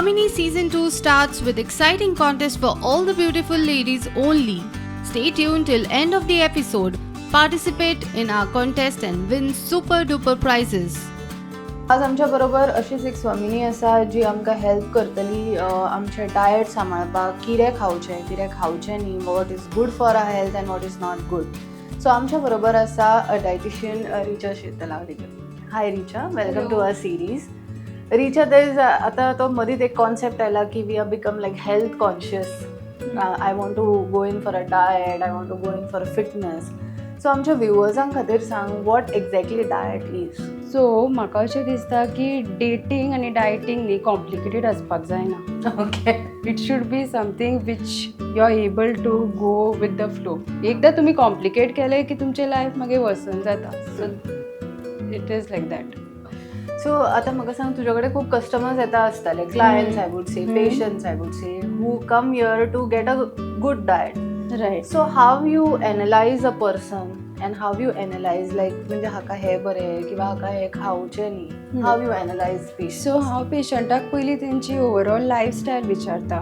Swamini Season 2 starts with exciting contest for all the beautiful ladies only. Stay tuned till end of the episode. Participate in our contest and win super duper prizes. आज आमच्या बरोबर अशीच एक स्वामिनी आसा जी आमकां help करतली आमचें डायट सांबाळपाक, कितें खावचें, कितें खावचें न्ही, what is good for our health and what is not good. So आमच्या बरोबर आसा dietitian Richa Shetalavalikar. Hi Richa, welcome to our series. Richa, there is आतां तो मदींच एक कॉन्सेप्ट आयला की we are become like health conscious. I want to go in for a diet, I want to go in for a fitness. So आमच्या व्युवर्सां खातीर सांग, what exactly diet is? So म्हाका अशें दिसता की डेटींग आनी डायटींग न्ही कॉम्प्लिकेटेड आसपाक जायना. Okay. It should be something which you are able to go with the flow. एकदां तुमी कॉम्प्लिकेट केलें की तुमचें लायफ मागीर वर्सन जाता. So it is like that. So आतां म्हाका सांग, तुज्या कडेन खूब कस्टमर्स येता आसतले, clients I would say, patients I would say, who come here to get a good diet. So how you analyse a person and how you analyse like म्हणजे हाका हें बरें किंवा हाका हें खावचें न्ही, how you analyse patient? So हांव पेशंटाक पयलीं तेंची ओवरऑल लायफस्टायल विचारता,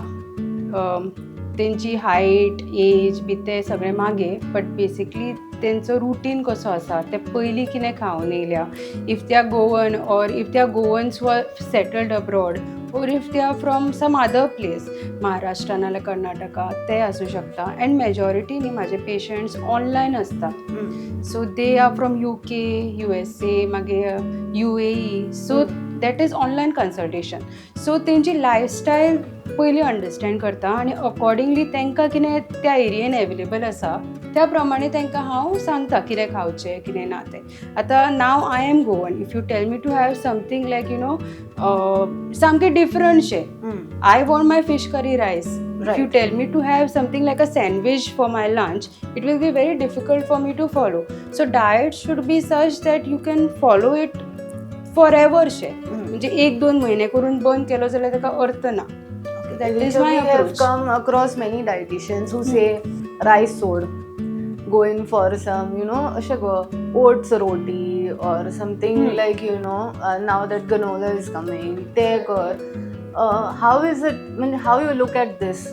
तेंची हायट, एज बी तें सगळें मागीर, बट बेसिकली तेंचो रुटीन कसो आसा, ते पयलीं कितें खावन येयल्या, if they are Goan or if they are Goans who are settled abroad or if they are from some other place, Maharashtra नाल्यार कर्नाटका, ते आसूं शकता. अँड मेजॉरिटी न्ही म्हाजे पेशंट्स ऑनलायन आसता. So they are from UK, USA, मागीर UAE. So that is online consultation. So तेंची lifestyle पयलीं अंडरस्टँड करता आनी अकॉर्डिंगली तांकां कितें त्या एरियेन एवेलेबल आसा त्या प्रमाणे तांकां हांव सांगता कितें खावचें, कितें ना तें. आतां now I am Goan. If you tell me to have something like सामकें डिफरंटशें, I want my fish curry rice. If you tell me to have something like a sandwich for my lunch, it will be very difficult for me to follow. So diet should be such that you can follow it forever शे. म्हणजे एक दोन म्हयने करून बंद केलो जाल्यार ताका अर्थ ना. That is my We have approach. Come across many dietitians who say rice सोड, go in for some अशें गो oats roti or something, like now that granola is coming, तें कर. How is it, म्हणजे how you look at this?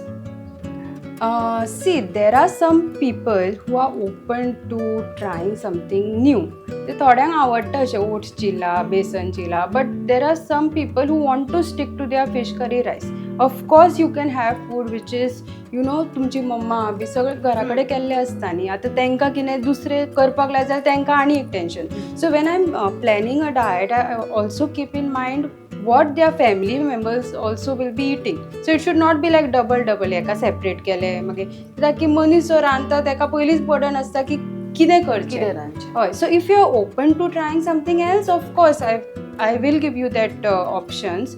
See, there are some people who are open to trying something new. ते थोड्यांक आवडटा अशें oats chilla, besan chilla, but there are some people who want to stick to their fish curry rice. Of course you can have food which is तुमची मम्मा बी सगळें घरा कडेन केल्लें आसता न्ही. आतां तांकां कितें दुसरें करपाक लायत जाल्यार तांकां आनी एक tension. So when I am planning a diet, I also keep in mind what their family members also will be eating. So it should not be like double double, एका सेपरेट केलें मागीर, कित्याक की मनीस जो रांदता ताका पयलींच बर्डन आसता की कितें करचें. कितें रांदचें. हय, so if you are open to trying something else, of course I will give you that options,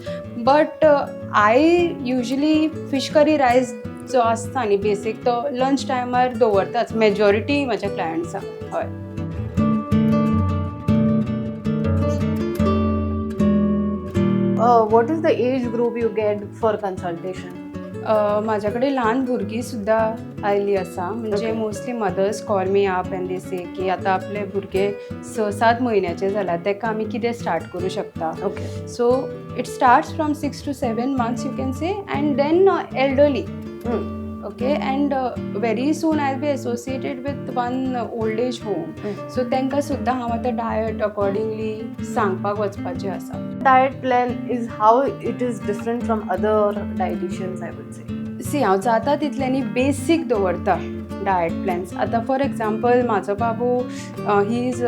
but I usually fish curry rice जो आसता न्ही बेसीक, तो लंच टायमार दवरताच मेजॉरिटी म्हाज्या क्लायंट्सांक. हय. What is the age group you get for consultation? म्हाज्या कडेन ल्हान भुरगीं सुद्दां आयिल्लीं आसा. म्हणजे mostly mothers call me up and they say की आतां आपले भुरगे 6-7 म्हयन्याचे जाला, ताका आमी कितें स्टार्ट करूं शकता. So it starts from 6 to 7 months, you can say, and then elderly. Okay, and very soon I be associated with one old age home. So तांकां सुद्दां हांव आतां डायट अकॉर्डिंगली सांगपाक वचपाचें आसा. Diet plan is, how it is different from other dietitians, I would say? See, हांव जाता तितलें न्ही बेसीक दवरता डायट प्लॅन्स. आतां फॉर एग्जाम्पल, म्हाजो बाबू, he is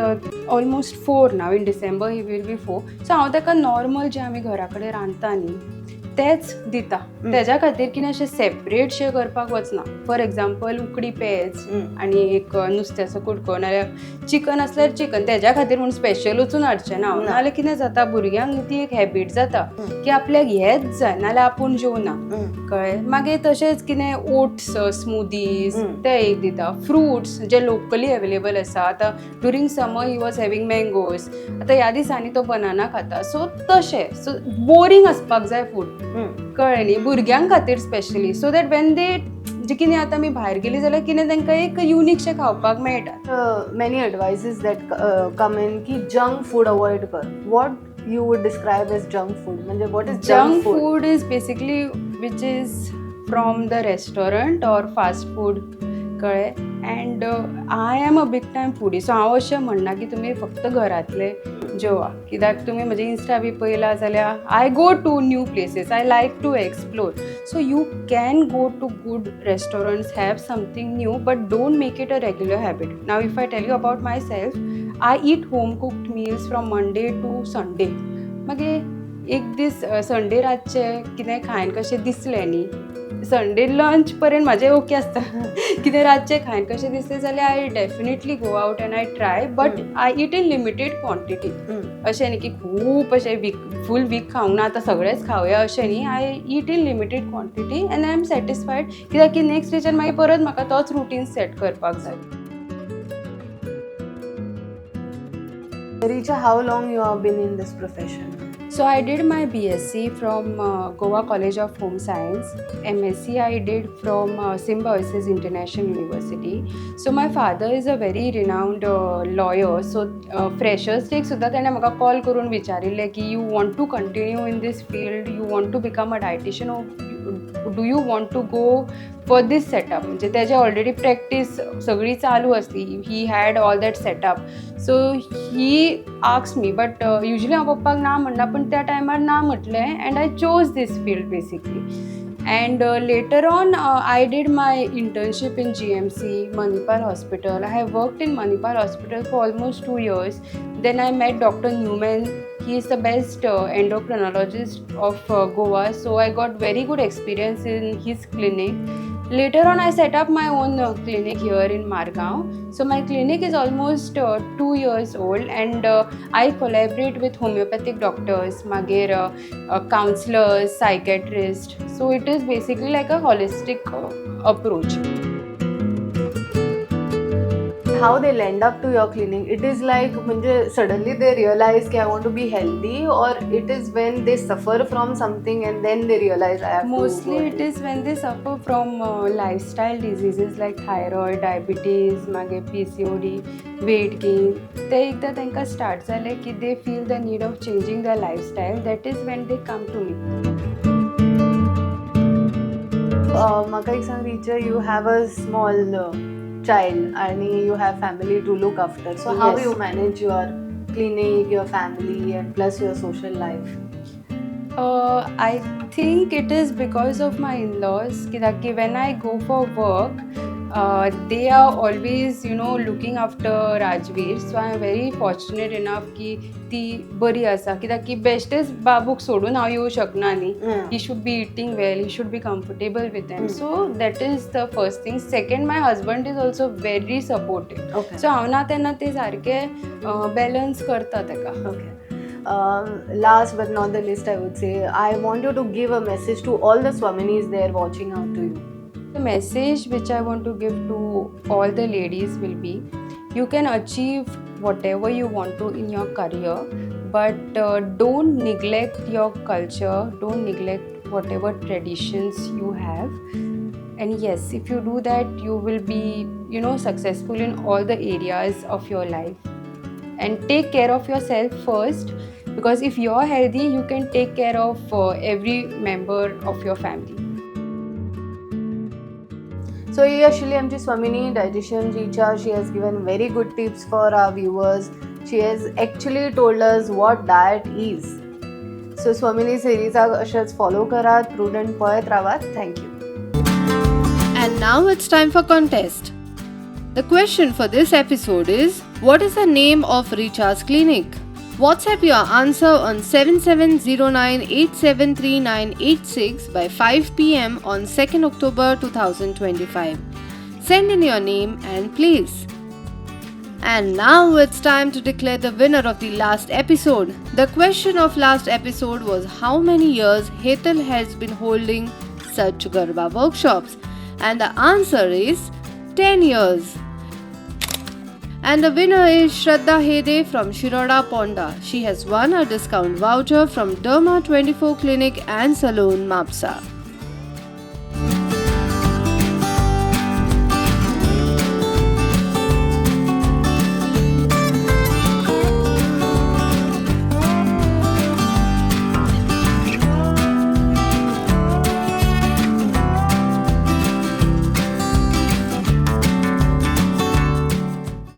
almost 4 now. In December he will be 4. So हांव ताका नॉर्मल जें आमी घरा कडेन रांदता न्ही तेंच दिता. तेज्या खातीर कितें अशें सेपरेट शें करपाक वचना. फॉर एग्जाम्पल, उकडी पेज आनी एक नुस्त्याचो कुडको, नाल्यार चिकन आसल्यार चिकन. तेज्या खातीर म्हूण स्पेशल वचून हाडचें ना हांव. नाल्यार कितें जाता, भुरग्यांक ती एक हॅबीट जाता की आपल्याक हेंच जाय, नाल्यार आपूण जेवना. कळ्ळें? मागीर तशेंच कितें ओट्स स्मुदीज ते एक दिता, फ्रुट्स जे लोकली अवेलेबल आसा. आतां during summer he was having mangoes, आतां ह्या दिसांनी तो बनाना खाता. सो तशें, सो बोरींग आसपाक जाय फूड, कळ्ळें न्ही, भुरग्यां खातीर specially, so that when they जे कितें आतां आमी भायर गेली जाल्यार कितें तांकां एक युनीकशें खावपाक मेळटा. Many advices that come in की junk food avoid कर. What you would describe as junk food? म्हणजे what is junk food is basically which is from the restaurant or fast food, कळ्ळें. And I am a big time foodie, so हांव अशें म्हणना की तुमी फक्त घरांतलें जेवा, कित्याक तुमी म्हजें इन्स्टा बी पळयलां जाल्यार I go to new places, I like to explore. So you can go to good restaurants, have something new, but don't make it a regular habit. Now if I tell you about myself, I eat home cooked meals from Monday to Sunday. मागीर एक दीस Sunday रातचें कितें खायन कशें दिसलें न्ही, Sunday lunch पर्यंत म्हाजें ओके आसता. कितें रातचें खायन कशें दिसलें जाल्यार I definitely go out and I try, but I eat in limited quantity. अशें न्ही की खूब अशें वीक फूल वीक खावंक ना, आतां सगळेंच खावया अशें न्ही. I eat in limited quantity and I am satisfied, कित्याक की नेक्स्ट डेच्यान मागीर परत म्हाका तोच रुटीन सेट करपाक जाय. Richa, how long you have been in this profession? So I did my BSc from Goa College of Home Science. MSc I did from Symbiosis International University. So my father is a very renowned lawyer. So freshers day सुद्दां तेणें म्हाका call करून विचारिल्लें की you want to continue in this field, you want to become a dietitian, do you want to go for this setup. म्हणजे तेजे already practice सगळी चालू आसली, he had all that setup. So he asked me, but usually हांव पप्पाक ना म्हणना, पण त्या टायमार ना म्हटलें and I chose this field basically. And later on I did my internship in GMC Manipal Hospital. I have worked in Manipal Hospital for almost 2 years. Then I met Doctor Newman. He is the best endocrinologist of Goa. So I got very good experience in his clinic. Later on, I set up my own clinic here in Margao. So my clinic is almost 2 years old, and I collaborate with homeopathic doctors, मागीर counselors, psychiatrists. So it is basically like a holistic approach. How they land up to your clinic? It is like म्हणजे suddenly they realize की I want to be healthy, or it is when they suffer from something and then they realize I have to Mostly go it is when they suffer from lifestyle diseases like thyroid, diabetes, मागीर PCOD, weight gain. ते एकदां तांकां start जालें की they feel the need of changing their lifestyle. That is when they come to me. म्हाका एक सांग Richa, you have a small child आणि you have family to look after. So how Yes. you manage your clinic, your family and plus your social life? I think it is because of my in-laws, कित्याक की when I go for work, they are always looking after Rajveer. So I am very fortunate enough की ती बरी आसा, कित्याक की बेश्टेच बाबूक सोडून हांव येवं शकना न्ही. He should be eating well, he should be comfortable with them. So that is the first thing. Second, my husband is also very supportive. So हांव ना तेन्ना ते सारके बॅलन्स करता तेका. Okay. Last but not the least, I would say, I want you to give a message to all the Swaminis there watching out to you. The message which I want to give to all the ladies will be, you can achieve whatever you want to in your career, but don't neglect your culture, don't neglect whatever traditions you have. And yes, if you do that, you will be successful in all the areas of your life. And take care of yourself first, because if you're healthy, you can take care of every member of your family. So ही आशिल्ली आमची स्वामिनी dietitian Richa. She has given very good tips for our viewers. She has actually told us what diet is. So Swamini सिरीजाक अशेंच follow करात, prudent पळयत रावात. Thank you. And now it's time for contest. The question for this episode is, what is the name of Richa's clinic? WhatsApp your answer on 7709873986 by 5 p.m. on 2nd October 2025. Send in your name and place. And now it's time to declare the winner of the last episode. The question of last episode was how many years Hetal has been holding such Garba workshops. And the answer is 10 years. And the winner is Shraddha Hede from Shiroda Ponda. She has won a discount voucher from Derma 24 Clinic and Salon Mapsa.